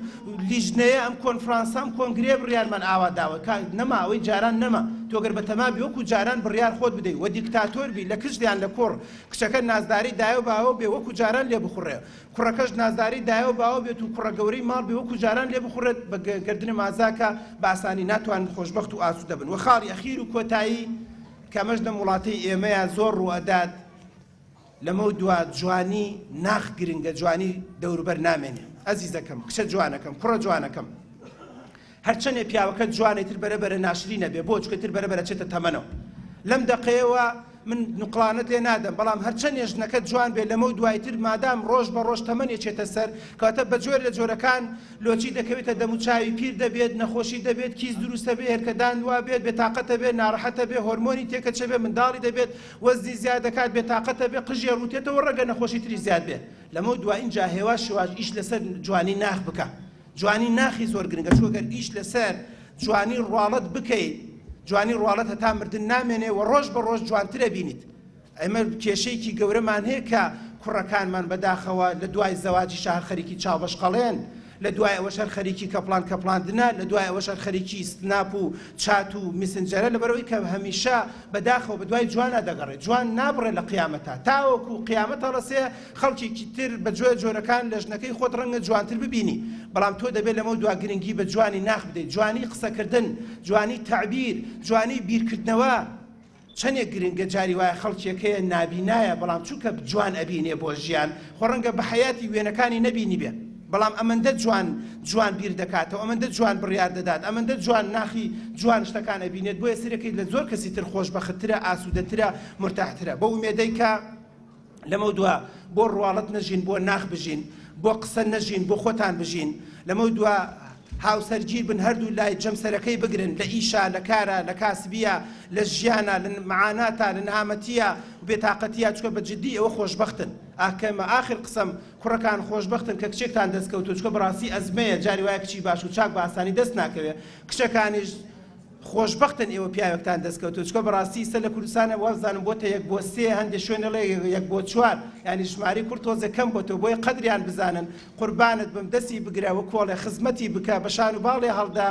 لیژنەیە، ئەم کۆنفرانسە، ئەم کۆنگرەیە بڕیارمان ئاوا داوە. کا نەما، ئەوەی جاران نەما. تۆ گەر بەتەما بی وەکوو جاران بڕیار خۆت بدەی و دیکتاتۆر بی لە کچ یان لە کوڕ، کچەکە نازداری دایە و باوە بێ وەکوو جاران لێ بخوڕێ، کوڕەکەش نازداری دایە و باوە بێت و کوڕە گەورەی ماڵ بێ وەکوو جاران لێ بخوڕێت، بە گەردنە مازاکە بە ئاسانی ناتوانن خۆشبەخت و ئاسوودە بن. وە خاڵی ئەخیر و کۆتایی کە ئەمەش لەم وڵاتەی ئێمەیا زۆر ڕووئەدات، لەمەو دوا جوانی ناخ گرنگە جوانی دەوروبەر نامێنێ ئەزیزەکەم کچە جوانەکەم کوڕە جوانەکەم هەرچەنێ پیاوەکە جوانێ تر بەرە بەرە ناشرینە بێ بۆ چکە تر بەرە بەرە چێتە تەمەنەوە لەم دەقەیەوە من نوقڵانەت لێ نادەم بەڵام هەرچەنێ ژنەکە جوان بێ لەمەو دوایتر مادام ڕۆژ بە ڕۆژ تەمەنێ چێتە سەر کەواتە بە جۆر لە جۆرەکان لۆچی دەکەوێتە دەموچاوی پیر دەبێت نەخۆشی دەبێت کیس دروستە بێ هێلکەدان وا بێت بێتاقەتە بێت ناڕەحەتە بێ هۆرمۆنی تێکەچە بێ منداڵی دەبێت وەزنی زیاد دەکات بێتاقەتە بێ قژی ڕووتێتەوە ڕەنگە نەخۆشی تری زیاد بێ لەمەو دوا ئینجا هێواش هێواش ئیش لەسەر جوانی ناخ بکە جوانی ناخی زۆر گرنگە چونکە گەر ئیش لەسەر جوانی ڕواڵەت بکەیت جوانی ڕواڵەت هەتا مردن نامێنێ و ڕۆژ بە ڕۆژ جوانترە بینیت ئێمە کێشەیەکی گەورەمان هەیە کە کوڕەکانمان بەداخەوە لە دوای زەواجی شەهر خەریکی چاوبەشقەڵێن لە دوای ئەوەش هەر خەریکی کەپڵان کەپڵاندنە، لە دوای ئەوەش هەر خەریکی سناپ و چات و میسنجەرە، لەبەرئەوەی کە هەمیشە بەداخەوە بەدوای جوانا دەگەڕێ، جوان نابڕێ لە قیامەتا، تاوەکو قیامەت هەڵەسێ خەڵکێکی تر بە جۆرە جۆرەکان لە ژنەکەی خۆت ڕەنگە جوانتر ببینی، بەڵام تۆ دەبێ لەمەودوا گرنگی بە جوانی ناخ بدەیت، جوانی قسەکردن، جوانی تەعبیر، جوانی بیرکردنەوە. چەنێک گرنگە جاری وایە خەڵکێک هەیە نابینایە بەڵام چونکە جوان ئەبینێ بۆ ژیان خۆ ڕەنگە بە حەیاتی وێنەکانی نەبینیبێ بەڵام ئەمەندە جوان جوان بیر دەکاتەوە ئەمەندە جوان بڕیار دەدات ئەمەندە جوان ناخی جوان شتەکان ئەبینێت بۆیە سەیرەکەیت لە زۆر کەسی تر خۆشبەختترە ئاسوودەترە مورتاحترە بەو ئومێدەی کە لەمەودوا بۆ ڕواڵەت نەژین بۆ ناخ بژین، بۆ قسە نەژین بۆ خۆتان بژین، لەمەودوا هاوسەرگیر بن هەردوو لای جەمسەرەکەی بگرن لە ئیشا، لە کارا، لە کاسبییا، لە ژیانا، لە معاناتا، لە نەهامەتییا و بێتاقەتییا، چونکە بە جدی ئێوە خۆشبەختن. ئاکەمە ئاخر قسەم، کوڕەکان خۆشبەختن کە کچێکتان دەست کەوتووە، چونکە بەڕاستی ئەزمەیە، جاری وایە کچی باش و چاک بە ئاسانی دەست ناکەوێ، کچەکانیش، خۆشبەختن ئێوە پیاوێکتان دەست کەوتوە چکە بەڕاستی ئیستا لە کوردستانە وابزانم بۆتە یەک بۆ سێ هەندێ شوێن ئەڵێ یەک بۆ چوار یانی ژمارەی کوڕ تۆزێ کەم بۆتەوە بۆیە قەدریان بزانن قوربانت بم دەستی بگرە وەکۆڵێ خزمەتی بکە بە شان و باڵێ هەڵدە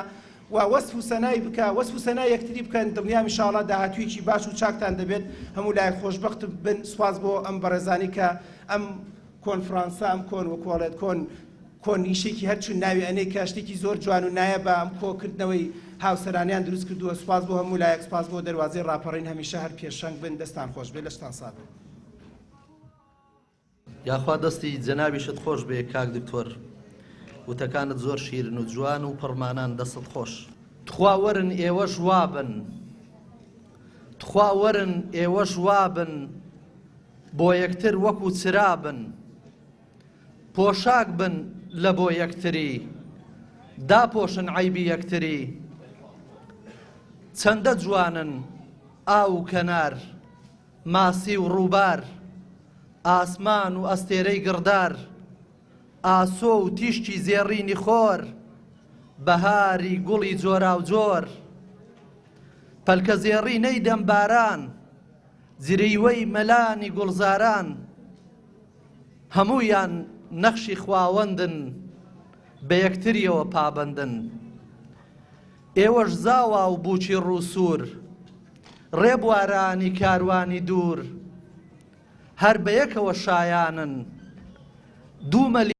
و وەسف و سەنای بکە وەسف و سەنای یەکتری بکەن دڵنیام ئینشاڵا داهاتوویەکی باش و چاکتان دەبێت هەموو لایەک خۆشبەخت بن سوپاس بۆ ئەم بەڕێزانی کە ئەم کۆنفرانسە ئەم کۆن وەکۆڵێت کۆن کۆن ئیشێکی هەر چون ناوی ئەنێی کە شتێکی زۆر جوان و نایابە ئەم کۆ کردنەوەی هاوسەرانیان دروست کردووە سوپاس بۆ هەموو لایەک سوپاس بۆ دەروازەی ڕاپەڕین هەمیشە هەر پێشەنگ بن دەستان خۆش بێ لەشتان ساغ بێ. یاخوا دەستی جەنابیشت خۆش بێ کاک دکتۆر وتەکانت زۆر شیرن و جوان و پڕ مانان دەستت خۆش. تخوا وەرن ئێوەش وابن. تخوا وەرن ئێوەش وابن بۆ یەکتر وەکو چرا بن. پۆشاک بن لە بۆ یەکتری، داپۆشن عەیبی یەکتری. چەندە جوانن ئاو و کەنار، ماسی و ڕووبار، ئاسمان و ئەستێرەی گڕدار، ئاسۆ و تیشکی زێڕینی خۆر، بەهاری گوڵی جۆراوجۆر، پەلکەزێڕینەی دەم باران، جریوەی مەلانی گوڵزاران. هەموویان نەخشی خواوەندن. بە یەکتریەوە پابەندن. ئێوەش زاوا و بووکی ڕووسوور، ڕێبوارانی کاروانی دوور، هەر بەیەکەوە شایانن. دوو مەلی.